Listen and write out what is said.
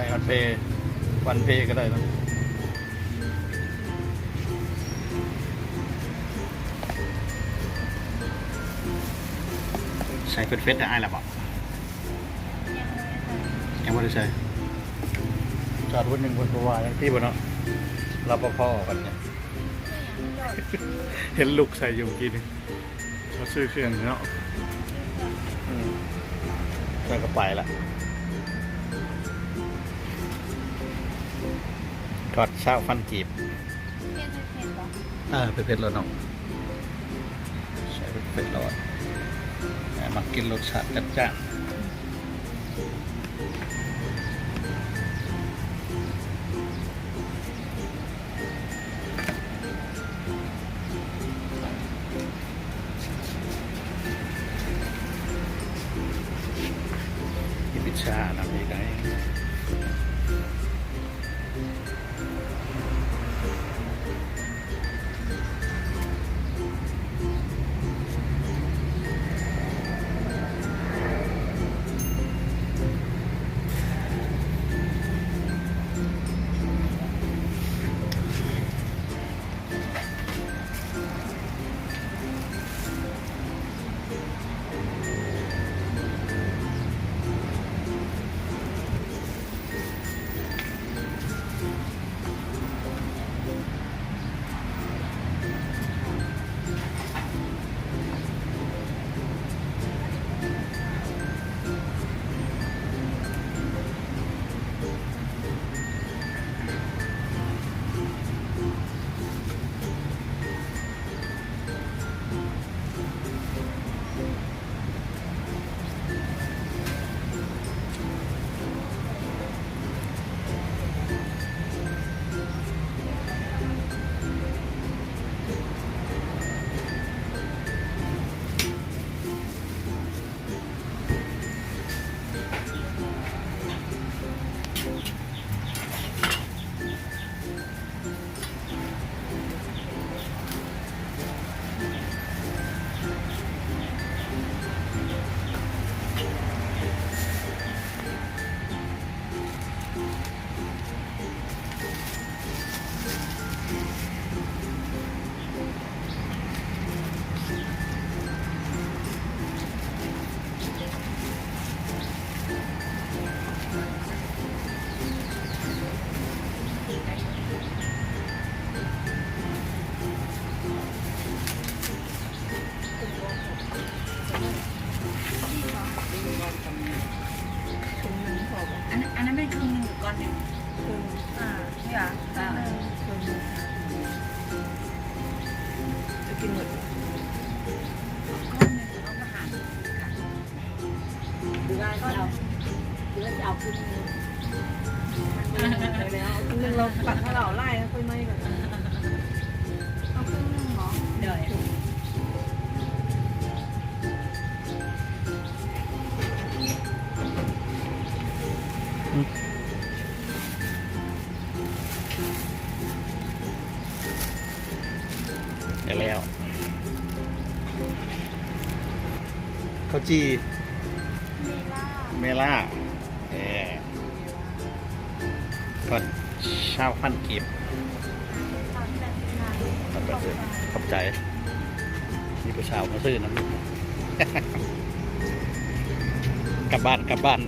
ໃສ່ວັນເພ ວັນເພກໍໄດ້ເນາະ. ໃສ່ເຟດໆ ໄດ້ອ້າຍລະບໍ່? ຍັງບໍ່ໄດ້ໃສ່ ຍັງບໍ່ໄດ້ໃສ່. ຈອດວຸ້ນໜຶ່ງເພິ່ນບໍ່ວ່າຫຍັງຕິບໍ່ເນາະ ລະປະພໍກັນ. ເຫັນລຸກໃສ່ຢູ່ກີ້ນີ້ ເຂົາຊື້ເຄື່ອງເນາະ. ອືມ ແລ້ວກໍໄປລະ ທອດຊາວພັນກີບ. ເຜັດໆ ເຜັດບໍ່? ເອີ ເຜັດໆ ໂລດເນາະ ໃສ່ເຜັດໆ ໂລດ. ແມ່ມັກກິນລົດຊາດຈັດຈ້ານ. ມີພິຊຊານຳອີກໄດ໋. ອັນ ອັນນັ້ນແມ່ນເຄິ່ງໜຶ່ງ ຫຼື ກ້ອນໜຶ່ງ? ເຄິ່ງ ອ່າ ນີ້ຫວາ? ອ່າ ເຄິ່ງໜຶ່ງ ຈະກິນໝົດ ກ້ອນໜຶ່ງເອົາມາຫານກັນ ຫຼືວ່າຈະເອົາ ຫຼືວ່າຈະເອົາຄືນໜຶ່ງ? ເອົາຄືນໜຶ່ງ ເອົາຄືນໜຶ່ງ ເຮົາປັດໃຫ້ເຮົາຫຼາຍ ຄ່ອຍໃໝ່ກ່ອນ ເອົາຄືນໜຶ່ງເນາະ. ໂດຍ. ໄດ້ແລ້ວ ເຂົ້າຈີ່ ເມລ່າ ເມລ່າ ເອີ ກ່ອນ ຊາວພັນກີບ ຂອບໃຈ ມີຜູ້ສາວມາຊື້ນຳ ກັບບ້ານ ກັບບ້ານ.